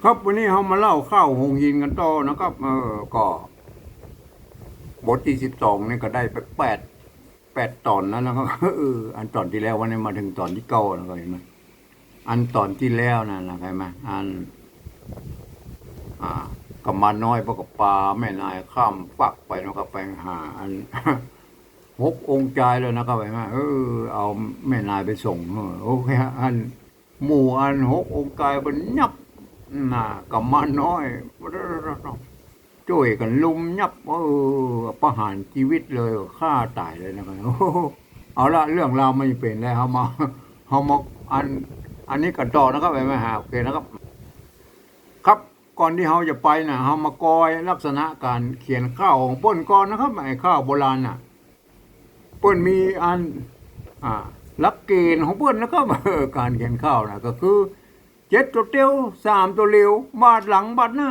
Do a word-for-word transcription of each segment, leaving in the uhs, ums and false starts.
ครับ วันนี้เฮามาเล่าข่าวโฮงหินกั๋นต่อนะครับ เออ ก็ บทตี้สิบสองนี่ก็ได้ไปแปด แปดต๋อนแล้วนะครับ เออ อันต๋อนตี้แล้ว วันนี้มาเถิงต๋อนตี้เก้าแล้วก็หันก่อ อันต๋อนตี้แล้วนั่นนะ หันก่อ อัน อ่า กำมาน้อยเปิ้นก็ปาแม่นายข้ามฟากไปนะครับ ไปหาอัน หกองค์จายแล้วนะครับ หันก่อ เออ เอาแม่นายไปส่ง เออ โอเค อัน หมู่อันหกองค์จายเปิ้นยับหน้ากำมาน้อย จ้วยกั๋นลุมยับ เออ ประหารจีวิตเลย ฆ่าต๋ายเลยนะครับ โอ้โห เอาละ เรื่องราวมันจะเป๋นแล้ว เฮามา เฮามาอัน อันนี้กั๋นต่อนะครับ ไปมาหา โอเคนะครับ ครับ ก่อนตี้เฮาจะไปนะ เฮามากอยลักษณะก๋านเขียนข่าวของเปิ้นก่อนนะครับ ไอ้ข่าวโบราณน่ะ เปิ้นมีอัน อ่า หลักเกณฑ์ของเปิ้นนะครับ เออ ก๋านเขียนข่าวน่ะ ก็คือ เจ็ดตั๋วเตียว สามตั๋วเหลียว บาดหลังบาดหน้า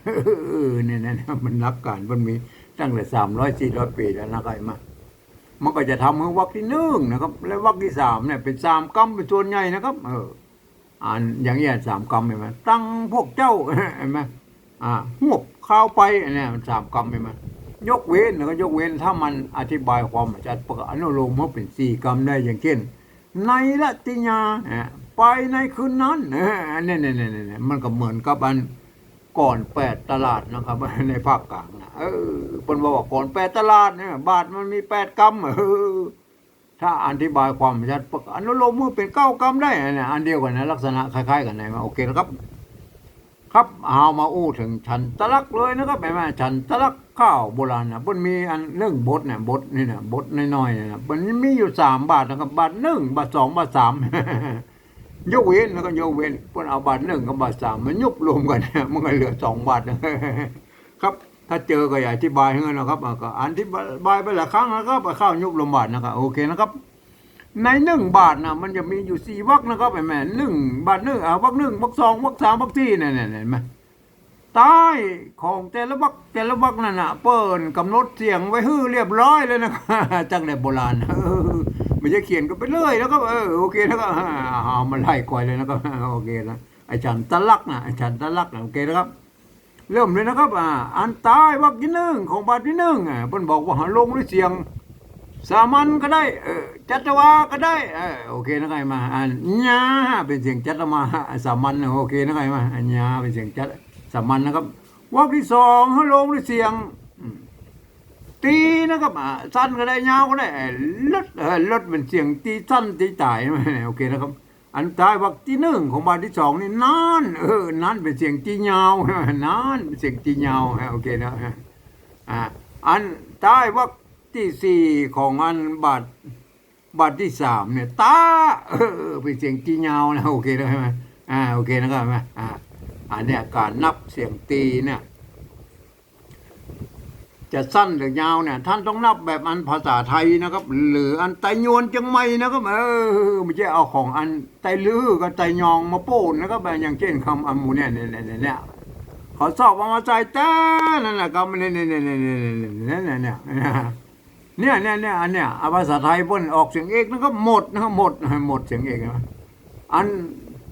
เออ เนี่ยนะ มันหลักก๋านเปิ้นมีตั้งแต่สามร้อย สี่ร้อยปี๋แล้วนะครับ หันก่อ มันก็จะทำหื้อวรรคตี้หนึ่งนะครับ และวรรคตี้สามเนี่ยเป๋นสามกำเป๋นส่วนใหญ่นะครับ เออ อันอย่างเงี้ยสามกำหันก่อ ตังพวกเจ้า หันก่อ อ่า ฮวบคาวไป อันเนี้ยมันสามกำหันก่อ ยกเว้น แล้วก็ยกเว้น ถ้ามันอธิบายความบ่ชัด เปิ้นก็อนุโลมหื้อเป๋นสี่กำได้ อย่างเช่น ในราตรีหนึ่ง อ่า ไปในคืนนั้น เออ อันเนี้ย เนี่ย เนี่ย เนี่ย มันก็เหมือนกับอัน ก่อนแปดตลาดนะครับ ในภาคกลางน่ะ เออ เปิ้นว่า ว่าก่อนแปดตลาดเนี่ย บาทมันมีแปดกำ เออ ถ้าอธิบายความบ่ชัด เปิ้นก็อนุโลมหื้อเป๋นเก้ากำได้ อันเนี้ย อันเดียวกั๋นนะ ลักษณะคล้ายๆ กั๋นนะ โอเคนะครับ ครับ เฮามาอู้เถิงฉันทลักษณ์เลยนะครับ หันก่อ ฉันทลักษณ์ข่าวโบราณน่ะ เปิ้นมีอันหนึ่งบทเนี่ย บทนี่น่ะ บทน้อยๆ เนี่ยนะ มันมีอยู่สามบาทนะครับ บาทหนึ่ง บาทสอง บาทสาม ยกเว้น แล้วก็ยกเว้น เปิ้นเอาบาทหนึ่งกับบาทสามมายุบรวมกั๋น มันก็เหลือสองบาท ครับ ถ้าเจอก็อย่าอธิบายหื้อนะครับ อ่ะ ก็อธิบายไปหลายครั้งแล้วครับ ข่าวยุบรวมบาทนะครับ โอเคนะครับ ในหนึ่งบาทน่ะ มันจะมีอยู่สี่วรรคนะครับ หันก่อ หนึ่ง บาทหนึ่ง อ่า วรรคหนึ่ง วรรคสอง วรรคสาม วรรคสี่ เนี่ย เนี่ย หันก่อ ใต้ของแต่ละวรรค แต่ละวรรคนั่นน่ะ เปิ้นกำหนดเสียงไว้หื้อเรียบร้อยแล้วนะครับ จักแหละโบราณ เออ บ่ใจ้เขียนกั๋นไปเรื่อยนะครับ เออ โอเคนะครับ อ่า เอามาไล่กอยเลยนะครับ โอเคนะ ไอ้ฉันทลักษณ์น่ะ ไอ้ฉันทลักษณ์น่ะ โอเคนะครับ เริ่มเลยนะครับ อ่า อันใต้วรรคตี้หนึ่งของบาทตี้หนึ่ง อ่า เปิ้นบอกว่าหื้อลงด้วยเสียงสามัญก็ได้ เออ จัตวาก็ได้ เออ โอเคนะครับ หันก่อ อันญาเป๋นเสียงจัตวา สามัญนะ โอเคนะครับ หันก่อ อันญาเป๋นเสียงจัต สามัญนะครับ วรรคตี้สองหื้อลงด้วยเสียง อืม ตีนะครับ อ่า สั้นก็ได้ ยาวก็ได้ เออ ลด เออ ลดเป๋นเสียงตีสั้นตีต๋าย โอเคนะครับ อันใต้วรรคตี้หนึ่งของบาทตี้สองนี่ นั้น เออ นั้นเป๋นเสียงตียาว นั้นเป๋นเสียงตียาว ฮะ โอเคนะ ฮะ อ่า อันใต้วรรคตี้สี่ของอันบาท บาทตี้สามเนี่ย ตา เออ เป๋นเสียงตียาวนะ โอเคนะ หันก่อ อ่า โอเคนะครับ หันก่อ อ่า อันเนี้ยก๋านนับเสียงตีเนี่ย จะสั้นหรือยาวเนี่ย ท่านต้องนับแบบอันภาษาไทยนะครับ หรืออันไตยวนเจียงใหม่นะครับ เออ บ่ใจ้เอาของอันไตลื้อกับไตยองมาโป้นนะครับ อย่างเช่นกำอันหมู่เนี่ย เนี่ย เนี่ย เนี่ย เขาชอบเอามาใส่แต่นั่นแหละครับ เนี่ย เนี่ย เนี่ย อันเนี้ย เอาภาษาไทยเปิ้นออกเสียงเอกนะครับ หมดนะครับ หมด หมดเสียงเอกนะ อัน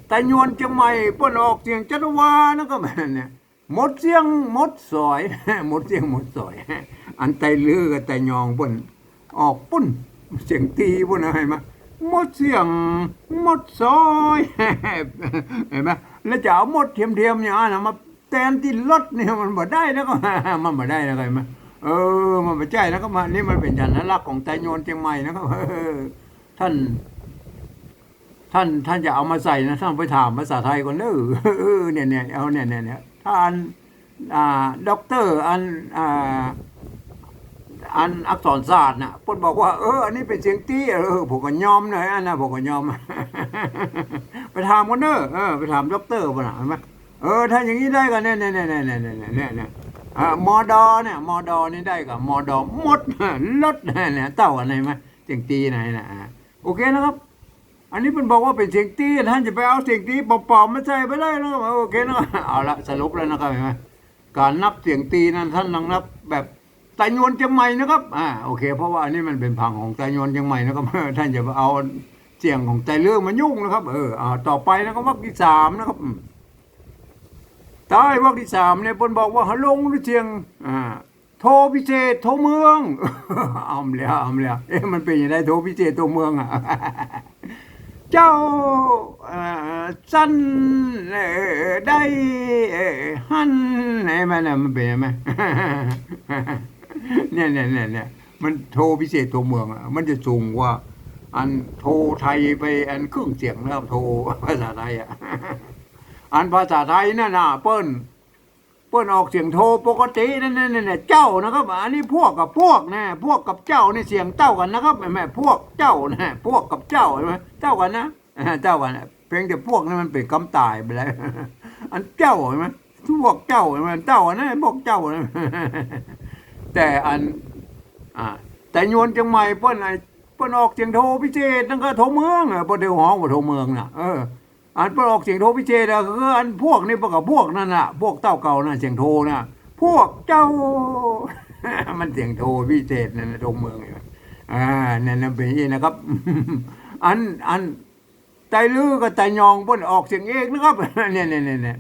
ไตยวนเจียงใหม่เปิ้นออกเสียงจัตวานะครับ เนี่ย หมดเสียงหมดสอย หมดเสียงหมดสอย อันไตลื้อกับไตยองเปิ้นออกปุ้น เสียงตีปุ้นนะ หันก่อ หมดเสียงหมดสอย หันก่อ แล้วจะเอาหมดเทียมๆ เนี่ยนะ มาแตนตี้ลดเนี่ย มันบ่ได้นะครับ มันบ่ได้นะครับ หันก่อ เออ มันบ่ใจ้นะครับ อันนี้มันเป๋นฉันทลักษณ์ของไตยวนเจียงใหม่นะครับ เออ ท่าน ท่าน ท่านจะเอามาใส่นะ ท่านไปถามภาษาไทยก่อนเด้อ เออ เนี่ย เนี่ย เอา เนี่ย เนี่ย เนี่ย ถ้าอัน อ่า ด็อกเตอร์ อัน อ่า อันอักษรศาสตร์น่ะ เปิ้นบอกว่า เออ อันนี้เป๋นเสียงตี้ เออ ผมก็ยอมหน่อย อันน่ะ ผมก็ยอม ไปถามก่อนเด้อ เออ ไปถามด็อกเตอร์ก่อนน่ะ หันก่อ เออ ถ้าอย่างนี้ได้ก็เนี่ย เนี่ย เนี่ย อ่า มอดอ เนี่ย มอดอ นี่ได้ก็ มอดอ หมด ลด เนี่ย เต้าอันไหนมา เสียงตี้ไหนนะ อ่า โอเคนะครับ อันนี้เปิ้นบอกว่าเป๋นเสียงตี้ ท่านจะไปเอาเสียงตี้ปลอมๆ มาใส่บ่ได้นะครับ โอเคนะครับ เอาละ สรุปแล้วนะครับ หันก่อ ก๋านนับเสียงตี้นั้น ท่านต้องนับแบบไตยวนเจียงใหม่นะครับ อ่า โอเค เพราะว่าอันนี้มันเป๋นผังของไตยวนเจียงใหม่นะครับ ท่านอย่าไปเอาเสียงของไตลื้อมายุ่งนะครับ เออ อ่า ต่อไปนะครับ วรรคตี้สามนะครับ อืม ใต้วรรคตี้สามเนี่ยเปิ้นบอกว่าหาลงด้วยเสียง อ่า โทพิเศษโทเมือง เอาแล้ว เอาแล้ว เอ๊ะ มันเป๋นจะไดโทพิเศษโทเมืองอะ เจ้า อ่า สั้น เอ่อ ได้ เอ่อ หั้น ไหนมันน่ะ มันเป๋นจะได เนี่ย เนี่ย เนี่ย เนี่ย มันโทพิเศษโทเมืองอะ มันจะสูงกว่า อันโทไทยไปอันครึ่งเสียงนะครับ โทภาษาไทยอะ อันภาษาไทยนั่นน่ะ เปิ้น เปิ้นออกเสียงโทปกตินั่น นั่น นั่น นั่น เจ้านะครับ อันนี้พวกกับพวกนะ พวกกับเจ้านี่เสียงเต้ากั๋นนะครับ แม่น พวกเจ้านะ พวกกับเจ้า ใช่ไหม เต้ากั๋นนะ เต้ากั๋นนะ เพียงแต่พวกนี่มันเป๋นกำต่ายไปแล้ว อันเจ้า ใช่ไหม พวกเจ้า ใช่ไหม เต้ากั๋นนะ พวกเจ้านะ แต่อัน อ่า ไตยวนเจียงใหม่เปิ้นไอ้ เปิ้นออกเสียงโทพิเศษนั่นก็โทเมืองอะ เปิ้นได้ฮ้องว่าโทเมืองน่ะ เออ อันเปิ้นออกเสียงโทพิเศษอะ คืออันพวกนี่เปิ้นก็พวกนั่นน่ะ พวกเต้าเก่าน่ะ เสียงโทน่ะ พวกเจ้า มันเสียงโทพิเศษนั่นน่ะ โทเมือง อ่า นั่นน่ะเป๋นอย่างนี้นะครับ อัน อันไตลื้อกับไตยองเปิ้นออกเสียงเอกนะครับ เนี่ย เนี่ย เนี่ย เนี่ย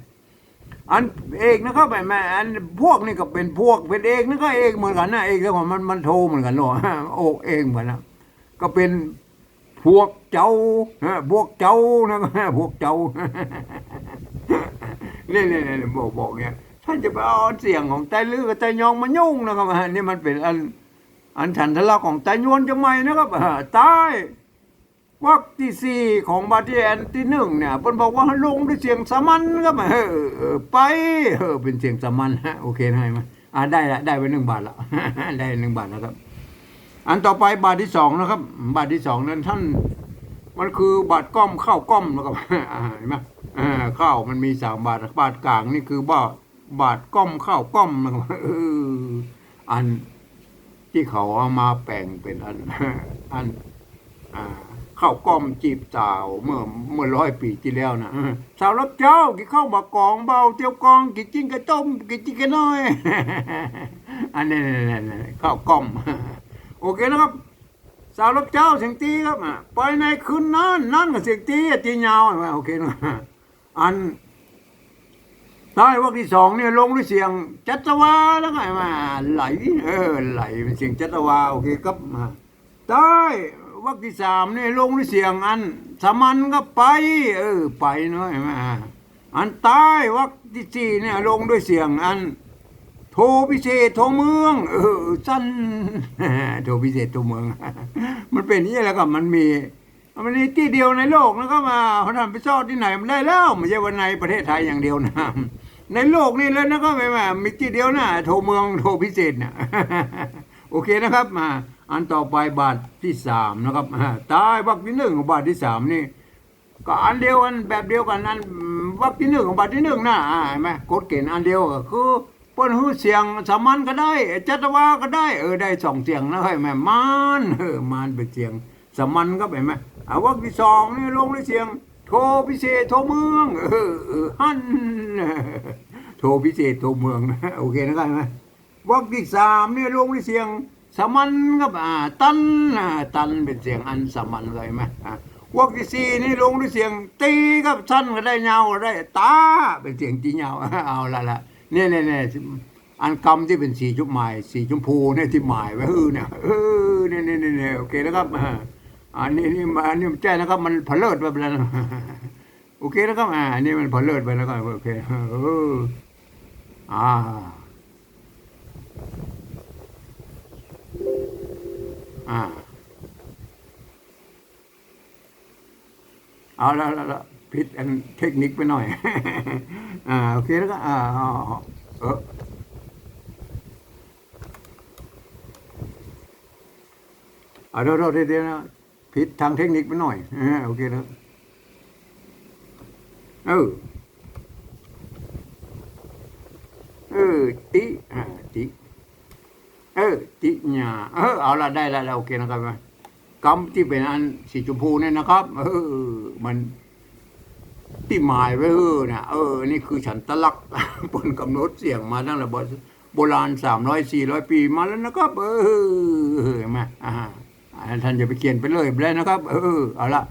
อันเอกนะครับ แม่น อันพวกนี่ก็เป๋นพวก เป๋นเอกนั่นก็เอกเหมือนกั๋นนะ เอกแต่ว่ามัน มันโทเหมือนกั๋นเนาะ โอกเอกเหมือนกั๋นนะ ก็เป๋นพวกเจ้า ฮะ พวกเจ้านะ พวกเจ้า เนี่ย เนี่ย เนี่ย บอก บอกเนี่ย ท่านจะไปเอาเสียงของไตลื้อกับไตยองมายุ่งนะครับ อันนี้มันเป๋นอัน อันฉันทลักษณ์ของไตยวนเจียงใหม่นะครับ อ่า ใต้ วรรคตี้สี่ของบาทตี้อันตี้นึ่งเนี่ย เปิ้นบอกว่าลงด้วยเสียงสามัญครับ เออ เออ ไป เออ เป๋นเสียงสามัญ ฮะ โอเคนะ หันก่อ อ่า ได้ละ ได้ไปนึ่งบาทละ ได้นึ่งบาทนะครับ อันต่อไปบาทตี้สองนะครับ บาทตี้สองนั้นท่าน มันคือบาทก้อมข้าวก้อมนะครับ อ่า หันก่อ อ่า ข้าวมันมีสามบาท บาทก๋างนี่คือบาท บาทก้อมข้าวก้อมนะครับ เออ อันตี้เขาเอามาแป๋งเป๋นอัน อัน อ่า ข้าวก้อมจีบสาวเมื่อ เมื่อร้อยปี๋ตี้แล้วนะ เออ สาวรับเจ้า กิ๋นข้าวบ่ากอง บ่าเตียวกอง กิ๋นจิ๊นก๋วยต้ม กิ๋นจิ๊นก๋วยน้อย อันนี้ นี่ นี่ นี่ ข้าวก้อม โอเคนะครับ สาวรับเจ้าเสียงตี๋ครับ อ่ะ ไปในคืนนั้น นั้นก็เสียงตี๋อ่ะ ตี๋ยาว โอเคนะ อัน ใต้วรรคตี้สองเนี่ยลงด้วยเสียงจัตวา แล้วก็มาไหล เออ ไหลเป๋นเสียงจัตวา โอเคครับ อ่า ใต้วรรคตี้สามเนี่ยลงด้วยเสียงอันสามัญก็ไป เออ ไปเนาะ หันก่อ อ่า อันใต้วรรคตี้สี่เนี่ยลงด้วยเสียงอันโทพิเศษโทเมือง เออ สั้น โทพิเศษโทเมือง มันเป๋นอย่างนี้แหละครับ มันมี มันมีตี้เดียวในโลกนะครับ อ่า เพราะฉะนั้นไปซ่อตี้ไหนมันได้แล้ว ไม่ใช่ว่าในประเทศไทยอย่างเดียวนะ ในโลกนี่เลยนะครับ แม่น มีตี้เดียวนะ โทเมือง โทพิเศษน่ะ โอเคนะครับ อ่า อันต่อไปบาทตี้สามนะครับ อ่า ใต้วรรคตี้นึ่งของบาทตี้สามนี่ ก็อันเดียวกั๋น แบบเดียวกั๋น อันวรรคตี้นึ่งของบาทตี้นึ่งนะ อ่า หันก่อ กฎเก๋ณฑ์อันเดียว ก็คือเปิ้นหื้อเสียงสามัญก็ได้ จัตวาก็ได้ เออ ได้สองเสียงนะ หันก่อ มาน เออ มานเป๋นเสียง สามัญครับ หันก่อ อ่ะ วรรคตี้สองนี่ลงด้วยเสียงโทพิเศษโทเมือง เออ เออ หั้น โทพิเศษโทเมือง โอเคนะครับ หันก่อ วรรคตี้สามนี่ลงด้วยเสียงสามัญครับ อ่า ตัน อ่า ตันเป๋นเสียงอันสามัญเลย หันก่อ อ่า วรรคตี้สี่นี่ลงด้วยเสียงตี๋ครับ สั้นก็ได้ ยาวก็ได้ ต๋า เป๋นเสียงตี๋ยาว เอาละละ เนี่ย เนี่ย เนี่ย อันกำตี้เป๋นสีจุดหมาย สีชมพูเนี่ยตี้หมายไว้หื้อเนี่ย เออ เนี่ย เนี่ย เนี่ย เนี่ย โอเคนะครับ อ่า อันนี้ นี่ อันนี้มันใจ้นะครับ มันเผลิดไปแล้วนะ โอเคนะครับ อ่า อันนี้มันเผลิดไปแล้วก็ โอเค เออ อ่า อ่า เอาละ เอาละ เอาละ ผิดอันเทคนิคไปหน่อย อ่า โอเคแล้วก็ อ่า เอา เอา เออ เอา โทษ โทษ เดี๋ยว เดี๋ยวนะ ผิดทางเทคนิคไปหน่อย เออ โอเคแล้ว เออ เออ ติ อ่า ติ เออ ติญา เออ เอาละ ได้ละ ได้ โอเคนะครับ กำตี้เป๋นอันสีชมพูเนี่ยนะครับ เออ มันตี้หมายไว้ เออ น่ะ เออ นี่คือฉันทลักษณ์ เปิ้นกำหนดเสียงมาตั้งแต่โบ โบราณสามร้อยสี่ร้อยปี๋มาแล้วนะครับ เออ หันก่อ อ่า อันนั้นต้านจะไปเขียนไปเลยบ่ได้นะครับ เออ เอาละ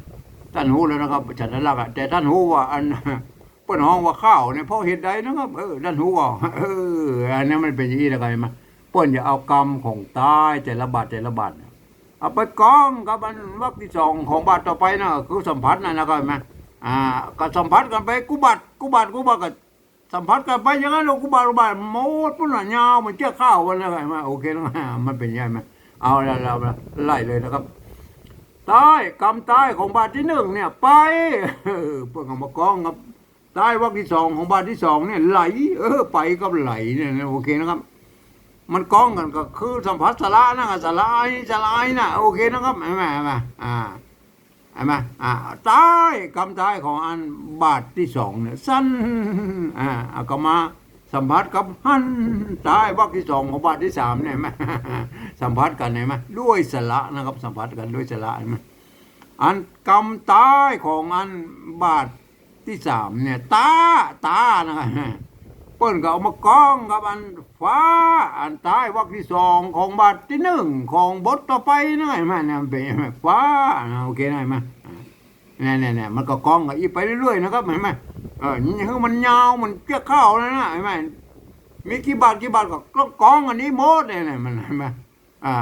ต้านฮู้แล้วนะครับ ฉันทลักษณ์อะ แต่ต้านฮู้ว่าอัน ปิ้นฮ้องว่าข้าวเนี่ย เพราะเหตุใดนะครับ เออ ต้านฮู้ก่อ เออ อันนี้มันเป๋นอย่างอี้นะครับ หันก่อ เปิ้นจะเอากำของใต้แต่ละบาทแต่ละบาทเนี่ย เอาไปก้องกับอันวรรคตี้สองของบาทต่อไปนะ คือสัมผัสนั่นนะครับ หันก่อ อ่า ก็สัมผัสกั๋นไปกู้บาทกู้บาทกู้บาท ก็สัมผัสกั๋นไปอย่างนั้น กู้บาทกู้บาท หมดปู้นน่ะ ยาวเหมือนเจื้อกข้าววันนั้น หันก่อ โอเคนะ มันเป๋นอย่างนั้น เอาละ เอาละ ไล่เลยนะครับ ใต้ กำใต้ของบาทตี้นึ่งเนี่ย ไป เปิ้นเอามาก้องกับ ใต้วรรคตี้สองของบาทตี้สองเนี่ย ไหล เออ ไปกับไหลเนี่ยนะ โอเคนะครับ มันก้องกั๋นก็คือสัมผัสสระนะ สระไอ สระไอนะ โอเคนะครับ หันก่อ หันก่อ อ่า หันก่อ อ่า ใต้ กำใต้ของอันบาทตี้สองเนี่ย สั้น อ่า เอาก็มาสัมผัสกับหั้น ใต้วรรคตี้สองของบาทตี้สามเนี่ย หันก่อ สัมผัสกั๋น หันก่อ ด้วยสระนะครับ สัมผัสกั๋นด้วยสระ หันก่อ อันกำใต้ของอันบาทตี้สามเนี่ย ตา ตานะครับ เปิ้นก็เอามาก้องกับอันฟ้า อันใต้วรรคตี้สองของบาทตี้นึ่งของบทต่อไปนะ หันก่อ มันเป๋นฟ้านะ โอเคนะ หันก่อ อ่า เนี่ย เนี่ย เนี่ย มันก็ก้องกั๋นอี้ไปเรื่อยๆนะครับ หันก่อ เออ หื้อมันยาวเหมือนเจื้อกข้าวนั่นนะ หันก่อ มีกี่บาทกี่บาทก็ก้องกั๋นอี้หมดเนี่ย เนี่ย มัน หันก่อ อ่า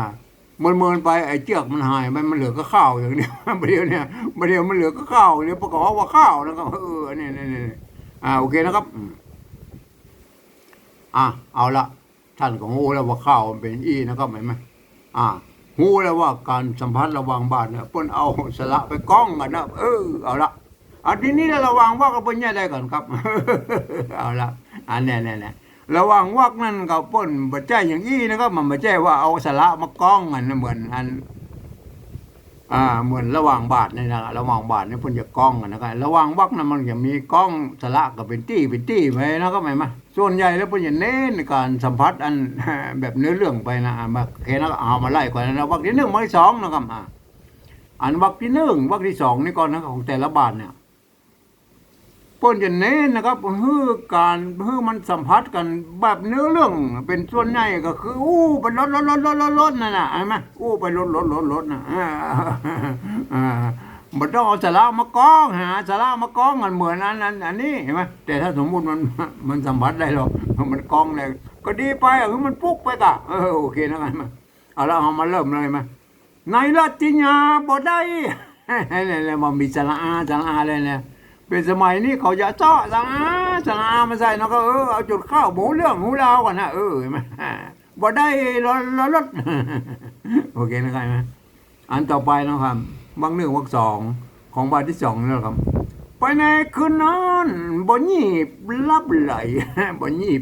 เมินๆ ไป ไอ้เจื้อกมันหายไป มันเหลือก็ข้าวอย่างเดียว ประเดี๋ยวเนี่ย ประเดี๋ยวมันเหลือก็ข้าวอย่างเดียว เปิ้นก็ฮ้องว่าข้าวนะครับ เออ เนี่ย เนี่ย เนี่ย อ่า โอเคนะครับ อืม อ่ะ เอาละ ต้านก็ฮู้แล้วว่าข้าวมันเป๋นอี้นะครับ หันก่อ อ่า ฮู้แล้วว่าก๋านสัมผัสระหว่างบาทเนี่ย เปิ้นเอาสระไปก้องกั๋นนะ เออ เอาละ อันทีนี้ระหว่างวรรคก็เปิ้นแยกได้ก่อนครับ เอาละ อันเนี้ย เนี่ย เนี่ย ระหว่างวรรคนั่นก็เปิ้นบ่ใจ้อย่างอี้นะครับ มันบ่ใจ้ว่าเอาสระมาก้องกั๋นนะ เหมือนอัน อ่า เหมือนระหว่างบาทนี่นะ ระหว่างบาทนี่เปิ้นจะก้องกั๋นนะครับ ระหว่างวรรคนั้นมันจะมีก้องสระก็เป๋นตี้ เป๋นตี้ไปนะครับ หันก่อ ส่วนใหญ่แล้วเปิ้นจะเน้นก๋านสัมผัสอัน แบบเนื้อเรื่องไปนะ อ่ะ มา โอเคนะ เอามาไล่ก่อนนะ วรรคตี้นึ่ง วรรคตี้สองนะครับ อ่ะ อันวรรคตี้นึ่ง วรรคตี้สองนี่ก่อนนะ ของแต่ละบาทเนี่ย เปิ้นจะเน้นนะครับ หื้อก๋าน หื้อมันสัมผัสกั๋นแบบเนื้อเรื่อง เป๋นส่วนใหญ่ก็คืออู้ไปรถ รถ รถ รถ รถ รถนั่นน่ะ หันก่อ อู้ไปรถ รถ รถ รถน่ะ อ่า อ่า บ่ต้องเอาสระมาก้อง หาสระมาก้องกั๋นเหมือนอัน อัน อันนี้ หันก่อ แต่ถ้าสมมุติมัน มันสัมผัสได้แล้ว มันก้องได้ ก็ดีไป อ่ะ หื้อมันปุ๊กไปก่ะ เออ โอเคนะ หันก่อ เอาละ เอามาเริ่มเลย หันก่อ ในราชกิริยาบ่ได้ เนี่ย เนี่ย มันมีสระอา สระอาเลยเนี่ย เป๋นสมัยนี้เขาจะเซาะสระอา สระอามาใส่เนาะ ก็ เออ เอาจุดเข้า บ่ฮู้เรื่องฮู้ราวกั๋นนะ เออ หันก่อ บ่ได้ รอ รอ รถ โอเคนะครับ หันก่อ อันต่อไปนะครับ วรรคตี้นึ่ง วรรคตี้สอง ของบาทตี้สองนี่แหละครับ ไปในคืนนั้น บ่ยีบหลับไหล บ่ยีบ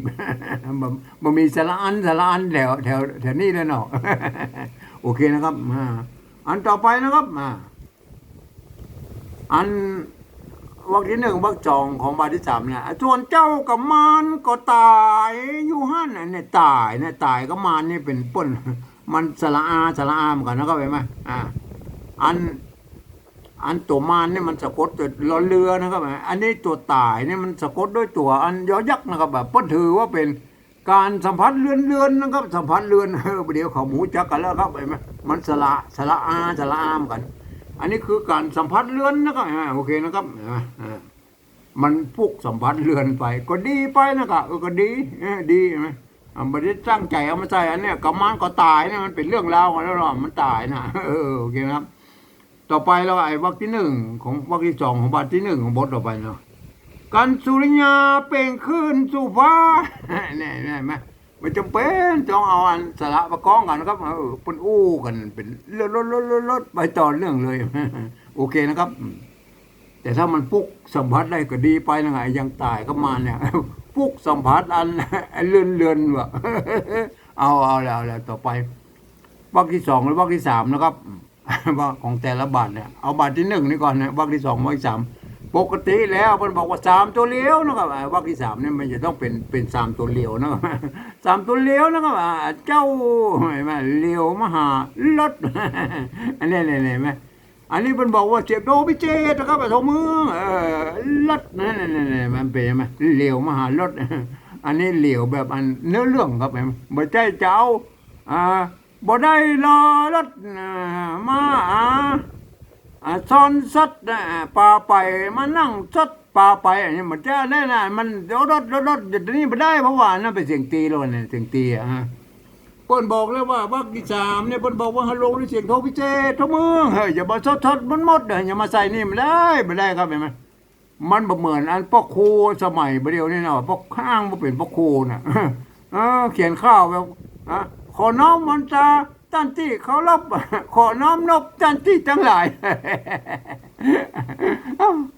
บ่ บ่มีสระอัน สระอันแถว แถว แถวนี้แล้วเนาะ โอเคนะครับ อ่า อันต่อไปนะครับ อ่า อันวรรคตี้นึ่ง วรรคตี้สอง ของบาทตี้สามเนี่ย ส่วนเจ้ากุมารก็ต๋ายอยู่หั้นน่ะ เนี่ย ต๋ายเนี่ย ต๋ายกับมารนี่เป๋นเปิ้น มันสระอา สระอาเหมือนกั๋นนะครับ หันก่อ อ่า อัน อันตั๋วมารเนี่ยมันสะกดตั๋วรอเรือนะครับ อันนี้ตั๋วต๋ายเนี่ยมันสะกดด้วยตั๋วอันยอยักษ์นะครับ แบบเปิ้นถือว่าเป๋นก๋านสัมผัสเลือนๆ นะครับ สัมผัสเลือน เออ ประเดี๋ยวเขาบ่ฮู้จักกั๋นแล้วครับ หันก่อ มันสระ สระอา สระอาเหมือนกั๋น อันนี้คือก๋านสัมผัสเลือนนะครับ อ่า โอเคนะครับ หันก่อ อ่า มันปุ๊กสัมผัสเลือนไป ก็ดีไปนะครับ เออ ก็ดี เออ ดี หันก่อ อ่า บ่ได้ตั้งใจ๋เอามาใส่ อันเนี้ย กุมารก็ต๋ายเนี่ย มันเป๋นเรื่องราวกั๋นแล้วเนาะ มันต๋ายนะ เออ โอเคนะครับ ต่อไปแล้วไอ้วรรคตี้นึ่ง ของวรรคตี้สอง ของบาทตี้นึ่ง ของบทต่อไปเนาะ กันสุริยาเปล่งขึ้นสู่ฟ้า เนี่ย เนี่ย หันก่อ บ่จ๋ำเป๋นต้องเอาอันสระมาก้องกั๋นนะครับ เออ เปิ้นอู้กั๋นเป๋นรถๆๆๆ ไปต่อเรื่องเลย โอเคนะครับ อืม แต่ถ้ามันปุ๊กสัมผัสได้ก็ดีไปนะ ไอ้อย่างต๋ายกับมารเนี่ย ปุ๊กสัมผัสอัน อันเลือนๆ ว่ะ เอา เอาแล้ว เอาแล้ว ต่อไป วรรคตี้สองหรือวรรคตี้สามนะครับ วรรคของแต่ละบาทเนี่ย เอาบาทตี้นึ่งนี่ก่อนนะ วรรคตี้สอง วรรคตี้สาม ปกติแล้วเปิ้นบอกว่าสามตั๋วเหลียวนะครับ อ่า วรรคตี้สามเนี่ยมันจะต้องเป๋น เป๋นสามตั๋วเหลียวนะครับ สามตั๋วเหลียวนะครับ อ่า เจ้า หันก่อ เหลียวมาหารถ อันนี้ เนี่ย หันก่อ อันนี้เปิ้นบอกว่าเสียบโดพิเศษนะครับ โทเมือง เออ รถ นั่น นั่น นั่น มันเป๋นหันก่อ เหลียวมาหารถ อันนี้เหลียวแบบอันเนื้อเรื่องครับ หันก่อ บ่ใจ้จะเอา อ่า บ่ได้รอรถ อ่า มา อ่า อ่า ซอน ซด นะ อ่า ปาไป มานั่ง ซด ปาไป อันนี้มันจะได้นะ มันโดด โดด โดด โดด อย่างนี้บ่ได้ เพราะว่าอันนั้นเป๋นเสียงตีแล้วเนี่ย เสียงตีอะ ฮะ เปิ้นบอกแล้วว่าวรรคตี้สามเนี่ย เปิ้นบอกว่าหื้อลงด้วยเสียงโทพิเศษ โทเมือง เฮ้ย อย่ามาซด ซด มันหมด เด้อ อย่ามาใส่นี่ บ่ได้ บ่ได้ครับ หันก่อ มันบ่เหมือนอันป้อครูสมัยบ่าเดี่ยวนี้นะ ป้อ อ้างบ่เป๋นป้อครูน่ะ เออ เขียนข่าวแบบ อ่ะ ขอน้อมมนตราต้านตี้เคารพ ขอน้อมนบต้านตี้ตังหลาย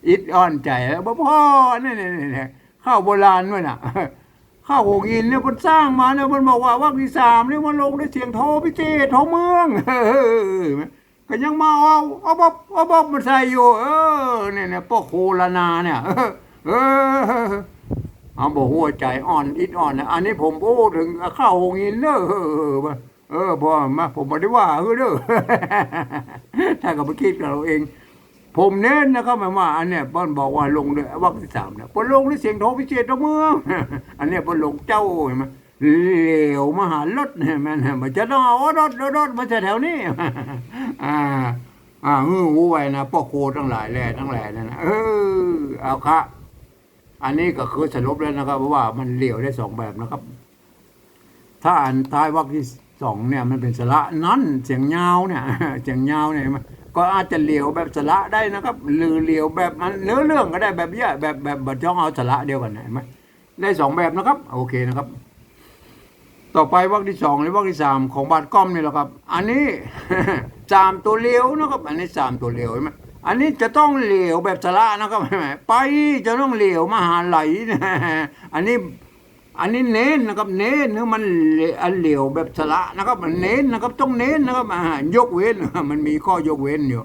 อิดอ่อนใจ๋แล้ว บ่พอ นี่ นี่ นี่ นี่ ข่าวโบราณด้วยน่ะ ข่าวหัวหินเนี่ย เปิ้นสร้างมาเนี่ย เปิ้นบอกว่าวรรคตี้สามเนี่ยมันลงด้วยเสียงโทพิเศษ โทเมือง ก็ยังมาเอา เอาบ๊อบ เอาบ๊อบมาใส่อยู่ เออ เนี่ย เนี่ย ป้อครูละนาเนี่ย เออ เออ เอาบ่ฮู้ ใจ๋อ่อน อิดอ่อนนะ อันนี้ผมอู้เถิงข่าวหัวหินเน่อ เออ เออ บ่ มา ผมบ่ได้ว่าหื้อเน่อ ต้านก็ไปกึ๊ดกับเฮาเอง ผมเน้นนะครับ หมายว่าอันเนี้ยเปิ้นบอกว่าลงด้วยวรรคตี้สามเนี่ย เปิ้นลงด้วยเสียงโทพิเศษ โทเมือง อันเนี้ยเปิ้นลงเจ้า หันก่อ เหลวมหารส หันก่อ มันจะต้องเอารส รส รสมาใส่แถวนี้ อ่า อ่า หื้อฮู้ไว้นะ ป้อครูตังหลายแลตังแลนั่นนะ เออ เอาครับ อันนี้ก็คือสรุปแล้วนะครับ ว่ามันเหลวได้สองแบบนะครับ ถ้าอันท้ายวรรคตี้สองเนี่ย มันเป๋นสระนั้น เสียงยาวเนี่ย เสียงยาวเนี่ย มันก็อาจจะเหลวแบบสระได้นะครับ หรือเหลวแบบมันเนื้อเรื่องก็ได้ แบบเนี้ย แบบ แบบ แบบจ้องเอาสระเดียวกั๋นนะ หันก่อ ได้สองแบบนะครับ โอเคนะครับ ต่อไปวรรคตี้สองและวรรคตี้สามของบาทก้อมนี่แหละครับ อันนี้ สามตั๋วเหลวนะครับ อันนี้สามตั๋วเหลว หันก่อ อันนี้จะต้องเหลวแบบสระนะครับ ไปจะต้องเหลวมหาไหลนะ อันนี้ อันนี้เน้นนะครับ เน้นหื้อมันเหลว อันเหลวแบบสระนะครับ มันเน้นนะครับ ต้องเน้นนะครับ อ่า ยกเว้น มันมีข้อยกเว้นอยู่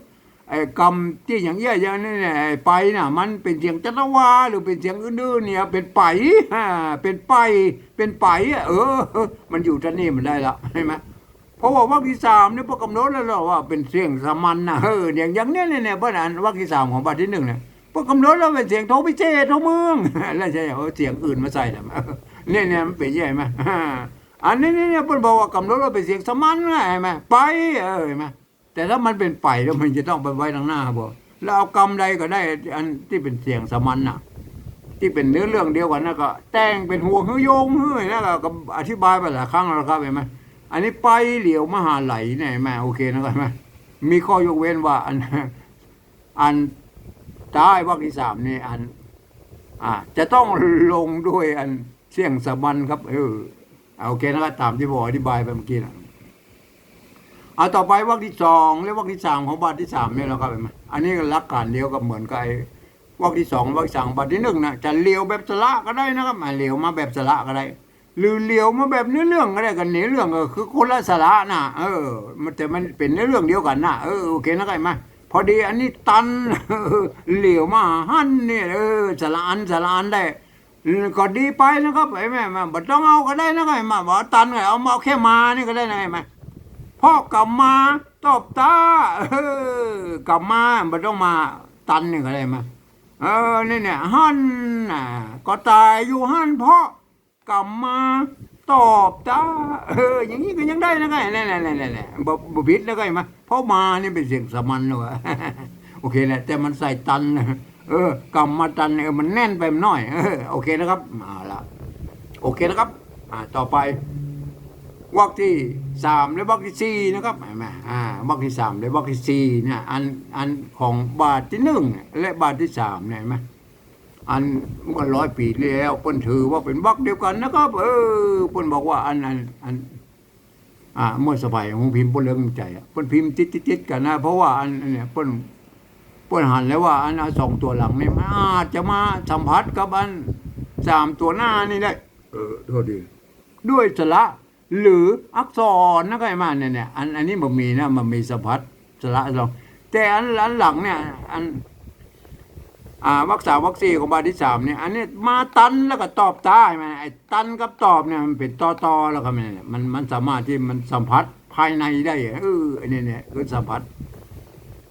ไอ้กำตี้อย่างเอี้ยอย่างนี้เนี่ย ไอ้ไปน่ะ มันเป๋นเสียงจัตวา หรือเป๋นเสียงอื่นๆ เนี่ย เป๋นไป อ่า เป๋นไป เป๋นไปอะ เออ มันอยู่ต้านนี้มันได้ละ หันก่อ เพราะว่าวรรคตี้สามเนี่ย เปิ้นกำหนดแล้วว่าเป๋นเสียงสามัญน่ะ เออ อย่าง อย่างเนี้ย เนี่ย เนี่ย เปิ้นอันวรรคตี้สามของบาทตี้นึ่งเนี่ย เปิ้นกำหนดแล้วเป๋นเสียงโทพิเศษ โทเมือง แล้วจะเอาเสียงอื่นมาใส่น่ะ เนี่ย เนี่ย มันเป๋นอย่างนี้ หันก่อ อันนี้ นี่ เนี่ย เปิ้นบอกว่ากำหนดว่าเป๋นเสียงสามัญไง หันก่อ ไป เออ หันก่อ แต่ถ้ามันเป๋นไปแล้วมันจะต้องไปไว้ตังหน้าบ่ แล้วเอากำใดก็ได้ อันตี้เป๋นเสียงสามัญน่ะ ตี้เป๋นเนื้อเรื่องเดียวกั๋นน่ะ ก็แต่งเป๋นหัวหื้อโยงหื้อ แล้วก็ ก็อธิบายไปหลายครั้งแล้วครับ หันก่อ อันนี้ไปเหลวมหาไหลเนี่ย หันก่อ โอเคนะ หันก่อ มีข้อยกเว้นว่าอัน อันท้ายวรรคตี้สามนี่ อัน อ่า จะต้องลงด้วยอันเสียงสามัญครับ เออ โอเคนะครับ ต๋ามตี้ผมอธิบายไปเมื่อกี้นะ เอาต่อไปวรรคตี้สองและวรรคตี้สามของบาทตี้สามเนี่ยนะครับ หันก่อ อันนี้หลักก๋านเดียวกับเหมือนกับไอ้วรรคตี้สอง วรรคตี้สามของบาทตี้นึ่งนะ จะเหลวแบบสระก็ได้นะครับ อ่า เหลวมาแบบสระก็ได้ หรือเหลวมาแบบเนื้อเรื่องก็ได้ กับเนื้อเรื่องก็คือคนละสระน่ะ เออ มัน แต่มันเป๋นเนื้อเรื่องเดียวกั๋นน่ะ เออ โอเคนะครับ หันก่อ พอดีอันนี้ตัน เหลวมาหั้นเนี่ย เออ สระอัน สระอันได้ ก็ดีไปนะครับ หันก่อ บ่ต้องเอาก็ได้นะครับ หันก่อ บ่ตันก็เอามา เอาแค่มานี่ก็ได้นะ หันก่อ เพราะกำมาตอบต๋า เออ กำมา บ่ต้องมาตันนี่ก็ได้ หันก่อ เออ นี่เนี่ย หั้นน่ะ ก็ต๋ายอยู่หั้น เพราะกำมาตอบต๋า เออ อย่างนี้ก็ยังได้นะครับ แหละ แหละ แหละ แหละ บ่ บ่ผิดนะครับ หันก่อ เพราะมานี่เป๋นเสียงสามัญแล้วอะ โอเคแหละ แต่มันใส่ตันนะ เออ กำมาตัน เออ มันแน่นไปหน่อย เออ โอเคนะครับ เอาละ โอเคนะครับ อ่า ต่อไป วรรคตี้สามและวรรคตี้สี่นะครับ หันก่อ อ่า วรรคตี้สามและวรรคตี้สี่เนี่ย อัน อันของบาทตี้นึ่งและบาทตี้สามเนี่ย หันก่อ อันเมื่อร้อยปี๋ตี้แล้ว เปิ้นถือว่าเป๋นวรรคเดียวกั๋นนะครับ เออ เปิ้นบอกว่าอัน อัน อัน อ่า เมื่อสมัยโฮงพิมพ์ป้อเลิ้งใจ๋อะ เปิ้นพิมพ์ติดๆๆกั๋นนะ เพราะว่าอัน อันเนี่ย เปิ้น เปิ้นหันแล้วว่าอัน อันสองตั๋วหลังเนี่ย มันอาจจะมาสัมผัสกับอันสามตั๋วหน้านี่ได้ เออ โทษที ด้วยสระหรืออักษรนะครับ หันก่อ เนี่ย เนี่ย อัน อันนี้บ่มีนะ บ่มีสัมผัสสระสอง แต่อัน อันหลังเนี่ย อัน อ่า วรรคสาม วรรคสี่ของบาทตี้สามเนี่ย อันนี้มาตันแล้วก็ตอบต๋า หันก่อ ไอ้ตันกับตอบเนี่ยมันเป๋นตอตอแล้วครับ เนี่ย มัน มันสามารถตี้มันสัมผัสภายในได้ เออ อันนี้เนี่ยคือสัมผัส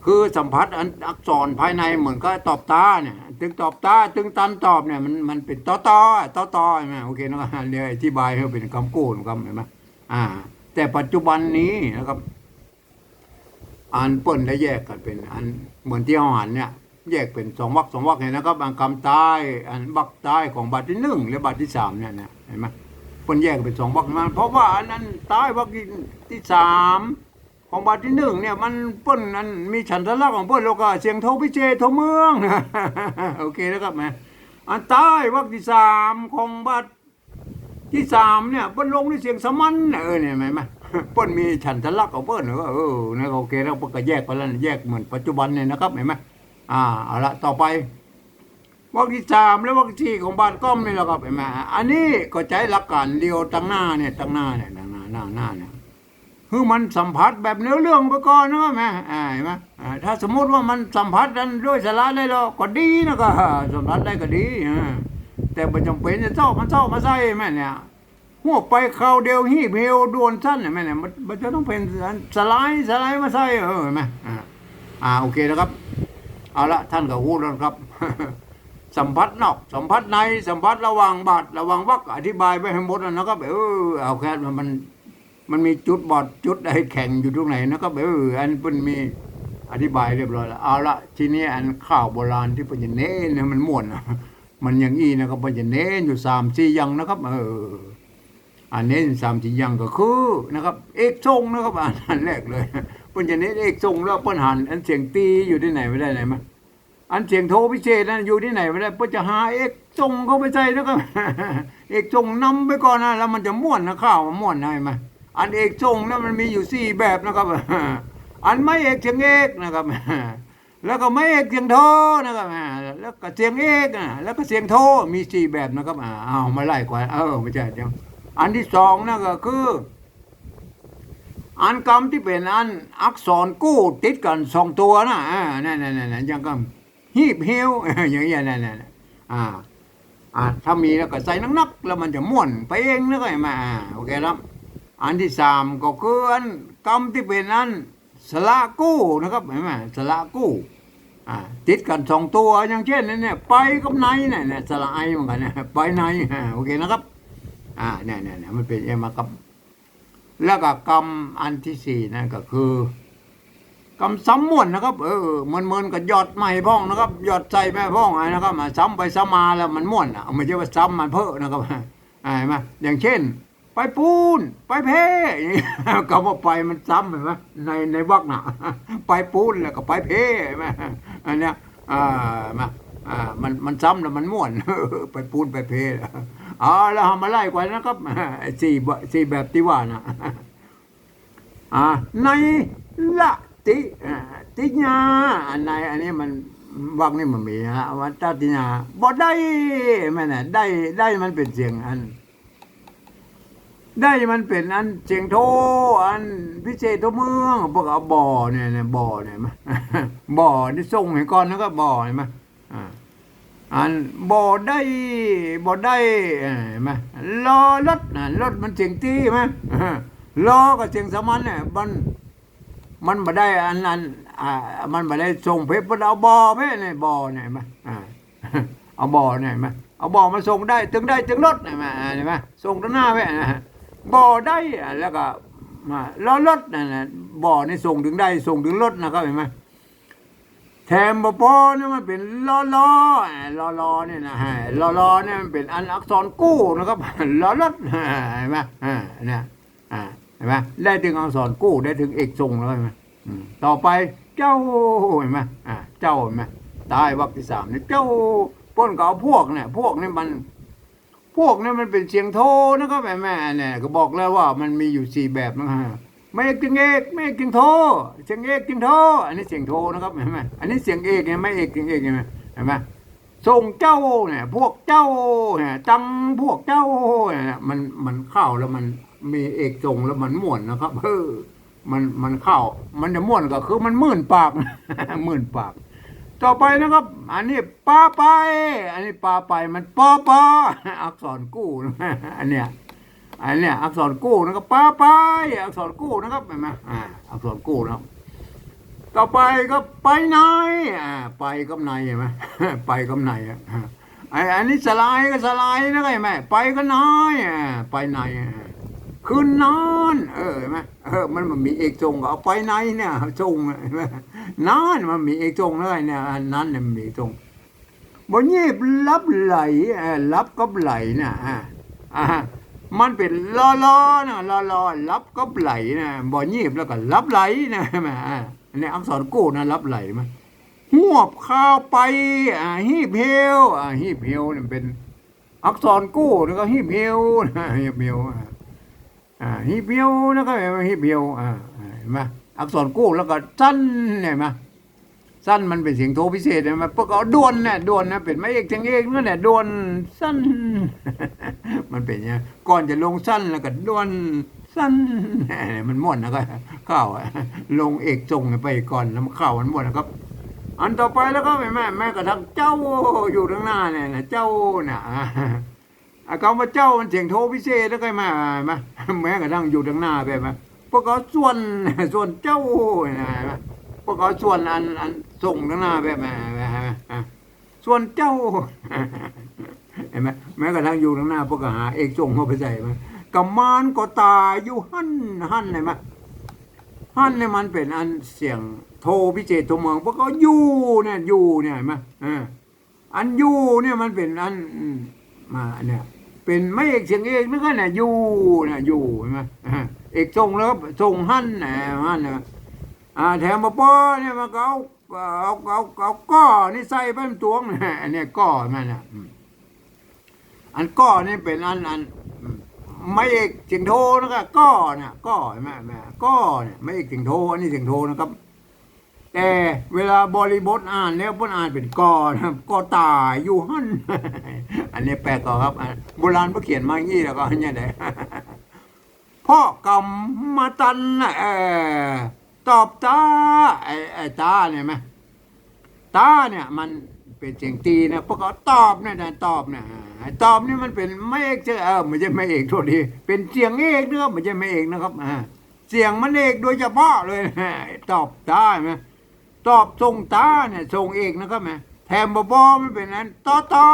คือสัมผัสอันอักษรภายในเหมือนกับตอบต๋าเนี่ย ตึงตอบต๋า ตึงตันตอบเนี่ย มัน มันเป๋นตอตอ ตอตอ หันก่อ โอเคนะครับ เดี๋ยวอธิบายหื้อเป๋นกำกู้นะครับ หันก่อ อ่า แต่ปัจจุบันนี้นะครับ อันเปิ้นได้แยกกั๋นเป๋นอันเหมือนตี้เฮาหันเนี่ย แยกเป๋นสองวรรคสองวรรคเนี่ยนะครับ อันกำต๊าย อันวรรคต๊ายของบาทตี้นึ่งและบาทตี้สามเนี่ยนะ หันก่อ เปิ้นแยกเป๋นสองวรรคมา เพราะว่าอัน อันต๊ายวรรคตี้ ตี้สามของบาทตี้นึ่งเนี่ย มันเปิ้นอันมีฉันทลักษณ์ของเปิ้น แล้วก็เสียงโทพิเศษโทเมือง โอเคนะครับ แหม อันต๊ายวรรคตี้สามของบาทตี้สามเนี่ย เปิ้นลงในเสียงสามัญ เออ เนี่ย หันก่อ เปิ้นมีฉันทลักษณ์ของเปิ้น เออ เนี่ย โอเค แล้วเปิ้นก็แยกไปแล้ว แยกเหมือนปัจจุบันเนี่ยนะครับ หันก่อ อ่า เอาละ ต่อไป วรรคตี้สามและวรรคตี้สี่ของบาทก้อมนี่แหละครับ หันก่อ อันนี้ก็ใจ๊หลักก๋านเดียวตังหน้าเนี่ย ตังหน้าเนี่ย ตังหน้า หน้า หน้าเนี่ย คือมันสัมผัสแบบเนื้อเรื่องไปก่อนนะครับ แหม อ่า หันก่อ อ่า ถ้าสมมุติว่ามันสัมผัสกันด้วยสระได้แล้วก็ดีนะครับ สัมผัสได้ก็ดี อ่า แต่บ่จ๋ำเป๋นจะเซาะมา เซาะมาใส่แหมเนี่ย ฮวบไปคราวเดียว ฮีบเหี่ยวด่วนสั้นเนี่ย แหมเนี่ย มัน มันจะต้องเป๋นสไลด์ สไลด์มาใส่ เออ หันก่อ อ่า อ่า โอเคนะครับ เอาละ ต้านก็ฮู้แล้วครับ สัมผัสนอก สัมผัสใน สัมผัสระหว่างบาท ระหว่างวรรค อธิบายไว้หื้อหมดแล้วนะครับ เออ เอาแค่มัน มันมีจุดบอดจุดใดแข็งอยู่ตรงไหนนะครับ เออ อันเปิ้นมีอธิบายเรียบร้อยแล้ว เอาละ ทีนี้อันข่าวโบราณตี้เปิ้นจะเน้นเนี่ยมันม่วนนะ มันอย่างอี้นะครับ เปิ้นจะเน้นอยู่สามสี่อย่างนะครับ เออ อันเน้นสามสี่อย่างก็คือนะครับ เอกทรงนะครับ อันแรกเลย เปิ้นจะเน้นเอกทรง แล้วเปิ้นหันอันเสียงตี้อยู่ตี้ไหนบ่ได้ไหนมา อันเสียงโทพิเศษนั้นอยู่ตี้ไหนบ่ได้ เปิ้นจะหาเอกทรงเข้าไปใส่นะครับ เอกทรงนำไปก่อนนะ แล้วมันจะม่วนนะ ข่าวมันม่วนนะ หันก่อ อันเอกทรงนั้นมันมีอยู่สี่แบบนะครับ อันไม้เอกเสียงเอกนะครับ แล้วก็ไม้เอกเสียงโทนะครับ อ่า แล้วก็เสียงเอก อ่า แล้วก็เสียงโท มีสี่แบบนะครับ อ่า เอามาไล่ก่อน เออ ไม่ใช่ เดี๋ยว อันตี้สองนั่นก็คือ อันกำตี้เป๋นอันอักษรกู้ติดกั๋นสองตั๋วนะ อ่า นั่นๆๆๆ อย่างกำ ฮีบเหี่ยว อย่างเงี้ย นั่นๆๆ อ่า อ่า ถ้ามีแล้วก็ใส่นักๆ แล้วมันจะม่วนไปเองนะ หันก่อ อ่า โอเคครับ อันตี้สามก็คืออันกำตี้เป๋นอันสระกู้นะครับ หันก่อ สระกู้ อ่า ติดกั๋นสองตั๋ว อย่างเช่น อันเนี่ย ไปกับในเนี่ย เนี่ย สระไอเหมือนกั๋นเนี่ย ไปใน อ่า โอเคนะครับ อ่า เนี่ยๆๆ มันเป๋นอย่างมากับ แล้วก็กำอันตี้สี่นั่นก็คือ กำซ้ำม่วนนะครับ เออ เหมือนๆ กับหยอดใหม่พ่องนะครับ หยอดใส่ใหม่พ่อง อ่ะนะครับ อ่ะ ซ้ำไปซ้ำมาแล้วมันม่วนอ่ะ ไม่ใช่ว่าซ้ำมันเพ้อนะครับ อ่ะ หันก่อ อย่างเช่น ไปปูน ไปเพ อย่างเงี้ย กำว่าไปมันซ้ำ หันก่อ ใน ในวรรคน่ะ ไปปูนแล้วก็ไปเพ หันก่อ อันเนี้ย อ่า มา อ่า มัน มันซ้ำแล้วมันม่วน ไปปูนไปเพ เอา แล้วเฮามาไล่ก่อนนะครับ สี่บ- สี่แบบตี้ว่านะ อ่า ในละติ อ่า ติยา อันใน อันนี้มัน วรรคนี่มันมีนะ วัตติยา บ่ได้ แม่นน่ะ ได้ ได้มันเป๋นเสียงอัน ได้มันเป๋นอันเสียงโท อันพิเศษโทเมือง พวกเอาบ่อเนี่ย เนี่ย บ่อเนี่ยมา บ่อนี่ส่งหื้อก่อนนะครับ บ่อเนี่ยมา อ่า อันบ่ได้ บ่ได้ เอ่อ หันก่อ ลอรถนะ รถมันเสียงตี้หันก่อ ลอก็เสียงสามัญเนี่ย มัน มันบ่ได้อันนั้น อ่า มันบ่ได้ส่งเพชร เปิ้นเอาบ่อเพชรเนี่ย บ่อเนี่ยหันก่อ อ่า เอาบ่อเนี่ยหันก่อ เอาบ่อมาส่งได้ ตึงได้ ตึงรถเนี่ยหันก่อ อ่า หันก่อ ส่งตังหน้าเพชรนะ บ่อได้ อ่า แล้วก็มา ลอรถนั่นน่ะ บ่อนี่ส่งตึงได้ ส่งตึงรถนะครับ หันก่อ แถมบ่ปอนะ มันเป๋นลอลอ อ่า ลอลอเนี่ยนะ ฮะ ลอลอเนี่ยมันเป๋นอันอักษรกู้นะครับ ลอรถ หันก่อ อ่า เนี่ย อ่า หันก่อ ได้ตึงอักษรกู้ ได้ตึงเอกทรงแล้ว หันก่อ อืม ต่อไป เจ้า หันก่อ อ่า เจ้า หันก่อ ต๊ายวรรคตี้สามเนี่ย เจ้า เปิ้นก็เอาพวกเนี่ย พวกเนี่ยมัน พวกเนี่ยมันเป๋นเสียงโทนะครับ หันก่อ เนี่ย ก็บอกแล้วว่ามันมีอยู่สี่แบบนะฮะ ไม้เอกเสียงเอก ไม้เอกเสียงโท เสียงเอกเสียงโท อันนี้เสียงโทนะครับ หันก่อ อันนี้เสียงเอกไง ไม้เอกเสียงเอก หันก่อ หันก่อ ส่งเจ้าเนี่ย พวกเจ้าเนี่ย ตังพวกเจ้าเนี่ย มัน มันเข้าแล้วมันมีเอกทรงแล้วมันม่วนนะครับ เออ มัน มันเข้า มันจะม่วนก็คือมันมื่นปาก มื่นปาก ต่อไปนะครับ อันนี้ปาไป อันนี้ปาไป มันปอปอ อักษรกู้ อันเนี้ย อันเนี้ย อักษรกู้นะครับ ปาไป อักษรกู้นะครับ หันก่อ อ่า อักษรกู้นะครับ ต่อไปก็ไปใน อ่า ไปกับใน หันก่อ ไปกับใน อ่ะ ไอ้ อันนี้สลายก็สลายนะ หันก่อ ไปกับใน อ่า ไปใน อ่า คืนนั้น เออ หันก่อ มันบ่มีเอกส่งก็เอาไปในเนี่ย ส่ง หันก่อ นั้น มันมีเอกส่งเลยเนี่ย อันนั้นเนี่ยมันมีเอกส่ง บ่ยีบลับไหล เออ ลับกับไหลน่ะ อ่า อ่า มันเป๋นลอลอนะ ลอลอ ลับกับไหลนะ บ่ยีบแล้วก็ลับไหลนะ อ่า อันนี้อักษรกู้นะ ลับไหลมา หวบคาวไป อ่า หีบเหี่ยว อ่า หีบเหี่ยวเนี่ยเป๋นอักษรกู้ แล้วก็หีบเหี่ยวนะ หีบเหี่ยว อ่า อ่า หีบเหี่ยวนะครับ หันก่อ หีบเหี่ยว อ่า อ่า หันก่อ อักษรกู้แล้วก็สั้น หันก่อ สั้นมันเป๋นเสียงโทพิเศษ หันก่อ ปกติด่วนเนี่ย ด่วนนะ เป๋นไม้เอกเสียงเอกนั่นแหละ ด่วน สั้น มันเป๋นอย่างนี้ ก่อนจะลงสั้นแล้วก็ด่วน สั้น มันม่วนนะ ก็เข้า ลงเอกส่งไปก่อน แล้วมันเข้า มันม่วนนะครับ อันต่อไปแล้วก็แม้ แม้กระทั่งเจ้าอยู่ตางหน้าเนี่ยนะ เจ้าน่ะ อ่า ไอ้กำว่าเจ้ามันเสียงโทพิเศษแล้วก็มา มา แม้กระทั่งอยู่ตางหน้าแบบมา ปกติส่วน ส่วนเจ้านะ ปกติส่วนอัน อันส่งตางหน้าแบบมา มา มา อ่ะ ส่วนเจ้า หันก่อ แม้กระทั่งอยู่ตางหน้า ปกติหาเอกส่งเข้าไปใส่มา กุมารก็ต๋ายอยู่หั้น หั้น หันก่อ หั้นเนี่ยมันเป๋นอันเสียงโทพิเศษโทเมือง ปกติอยู่เนี่ย อยู่เนี่ย หันก่อ อ่า อันอยู่เนี่ยมันเป๋นอัน อืม มาเนี่ย เป๋นไม้เอกเสียงเอกนึกว่าเนี่ย อยู่เนี่ย อยู่ หันก่อ อ่า เอกส่งแล้วก็ส่งหั้น อ่า หั้นนะ อ่า แถมบ่ปอเนี่ยมันก็เอา เอา เอา เอาก้อนี่ใส่ไปตวง อันเนี้ยก้อมันน่ะ อืม อันก้อนี่เป๋นอัน อัน อืม ไม้เอกเสียงโทนะครับ ก้อเนี่ย ก้อ หันก่อ แม่ แม่ ก้อเนี่ย ไม้เอกเสียงโท อันนี้เสียงโทนะครับ แต่เวลาบริบทอ่านแล้วเปิ้นอ่านเป๋นก่อนะครับ ก็ต๋ายอยู่หั้น อันนี้แปลกก่อครับ อ่ะ โบราณเปิ้นเขียนมาอย่างนี้แล้วก็เนี่ยแหละ เพราะกำมาตันน่ะ เออ ตอบต๋า ไอ้ ไอ้ต๋าเนี่ยไหม ต๋าเนี่ยมันเป๋นเสียงตีนะ ปกติตอบเนี่ยนะ ตอบเนี่ย อ่า ไอ้ตอบนี่มันเป๋นไม้เอกเสียง เออ ไม่ใช่ไม้เอก โทษที เป๋นเสียงเอกนะครับ ไม่ใช่ไม้เอกนะครับ อ่า เสียงมันเอกโดยเฉพาะเลยนะ ตอบต๋าไหม ตอบส่งต๋าเนี่ย ส่งเอกนะครับแหม แถมบ่ปอมันเป๋นอัน ตอตอ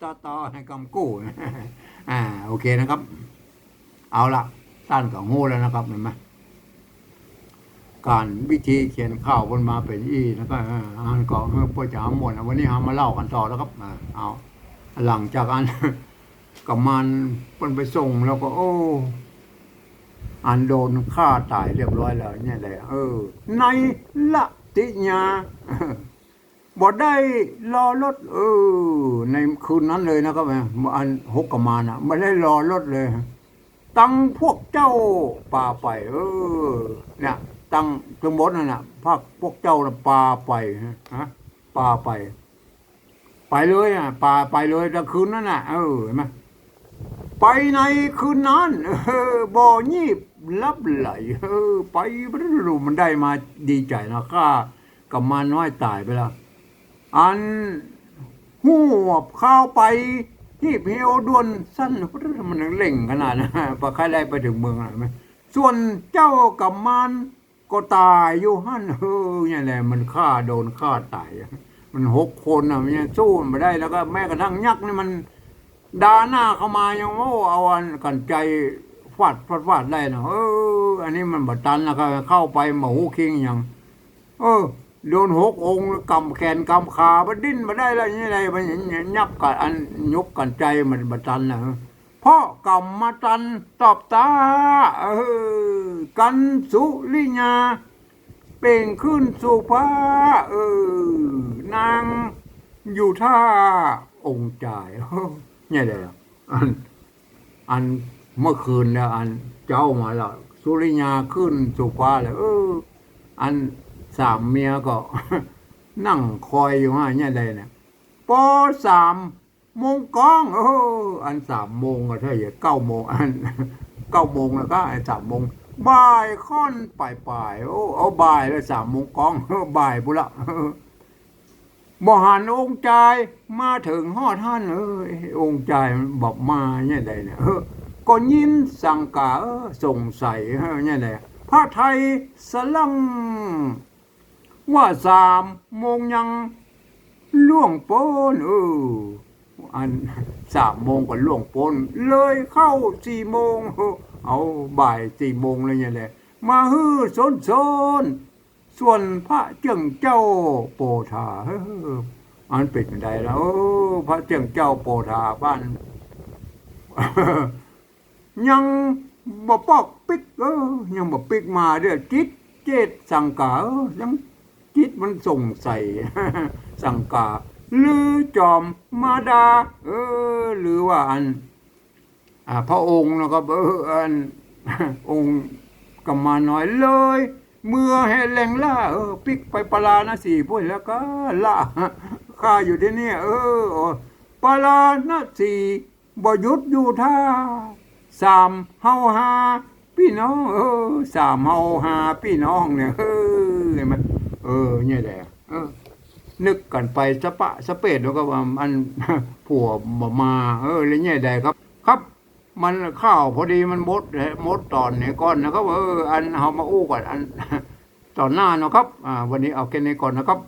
ตอตอ หันก่อ กำกู้ อ่า โอเคนะครับ เอาละ ต้านก็ฮู้แล้วนะครับ หันก่อ ก๋านวิธีเขียนข่าวเปิ้นมาเป๋นอี้นะ ก็ อ่า อันก็ เออ ป้อจ๋าม่วนนะ วันนี้เฮามาเล่ากั๋นต่อแล้วครับ อ่า เอา หลังจากอัน กุมารเปิ้นไปส่งแล้วก็ โอ้ อันโดนฆ่าต๋ายเรียบร้อยแล้วเนี่ยแหละ เออ ในละติยา บ่ได้รอรถ เออ ในคืนนั้นเลยนะครับ อันหกกุมารน่ะ บ่ได้รอรถเลย ตังพวกเจ้าปาไป เออ เนี่ย ตัง ตังหมดนั่นน่ะ พวก พวกเจ้าน่ะปาไป ฮะ ปาไป ไปเลยอ่ะ ปาไปเลย ตังคืนนั้นน่ะ เออ หันก่อ ไปในคืนนั้น เออ บ่ยีบลับไหล เออ ไป บ่ฮู้มันได้มาดีใจ๋นะ ฆ่ากุมารน้อยต๋ายไปแล้ว อันหวบคาวไป หีบเหี่ยวด่วนสั้น มันเร่งขนาดนั้น ปะใค่ได้ไปเถิงเมืองแล้วไหม ส่วนเจ้ากุมารก็ต๋ายอยู่หั้น เออ เนี่ยแหละ มันฆ่า โดนฆ่าต๋าย มันหกคนน่ะ มันยังสู้มันบ่ได้ แล้วก็แม้กระทั่งยักษ์นี่มันดาหน้าเข้ามายัง โอ้ เอาอันกรรไกรฟาด ฟาด ฟาดได้นะ เออ อันนี้มันบ่ตัน แล้วก็เข้าไปบ่ฮู้คิงหยัง เออ โดนหกองค์ กำแขนกำขา บ่ดิ้นบ่ได้แล้ว นี่ได๋ มันยับกับอันยกกรรไกรมันบ่ตันน่ะ เพราะกำมาตันตอบต๋า เออ กันสุริยา เป่งขึ้นสู่ฟ้า เออ นางอยู่ท่าองค์จาย เนี่ยแหละ อัน อันเมื่อคืนเนี่ย อันเจ๊ามาแล้ว สุริยาขึ้นสู่ฟ้าแล้ว เออ อันสามเมียก็ นั่งคอยอยู่หั้นเนี่ยใดเนี่ย ปอสามโมงกอง เออ อันสามโมงก็เท่าไหร่ เก้าโมง อัน เก้าโมงแล้วก็ อันสามโมง บ่ายค่อนปลายๆ โอ้ เอาบ่ายแล้ว สามโมงกอง เออ บ่ายพุ้นละ บ่หันองค์จายมาเถิงฮอดหั้น เออ องค์จายมันบ่มาเนี่ยใดเนี่ย เออ ก็ยินสังกา เออ สงสัย เออ เนี่ยใด พระไทยสะหลั้ง ว่าสามโมงยังล่วงป๊น เออ อันสามโมงก็ล่วงป๊น เลยเข้าสี่โมง เออ เอาบ่ายสี่โมงเลยเนี่ยแหละ มาหื้อโซนๆ ส่วนพระเจื้องเจ้าโปธา เออ อันเป๋นจั่งใดล่ะ เออ พระเจื้องเจ้าโปธาบ้าน ยังบ่ปอกปิ๊ก เออ ยังบ่ปิ๊กมาเด้อ จิตเจตสังก๋า เออ ยังจิตมันสงสัย สังก๋า ลือจอมมาดา เออ ลือว่าอัน อ่า พระองค์นะครับ เออ อัน องค์กุมารน้อยเลย เมือแห่แหล่งล่า เออ ปิ๊กไปปาราณสีพุ้นแล้วก็ล่า ข้าอยู่ตี้เนี่ย เออ โอ้ ปาราณสี บ่หยุดอยู่ท่า สามเฮาห้าปี้น้อง เออ สามเฮาห้าปี้น้องเนี่ย เออ เห็นไหม เออ เนี่ยแหละ เออ นึกกั๋นไปสะปะสะเปดแล้วก็ว่าอัน ผัวบ่มา เออ แล้วเนี่ยใดครับ ครับ มันข่าวพอดีมันหมด หมดต๋อนนี้ก่อนนะครับ เออ อันเฮามาอู้กั๋นอัน ต๋อนหน้าเนาะครับ อ่า วันนี้เอาแค่นี้ก่อนนะครับ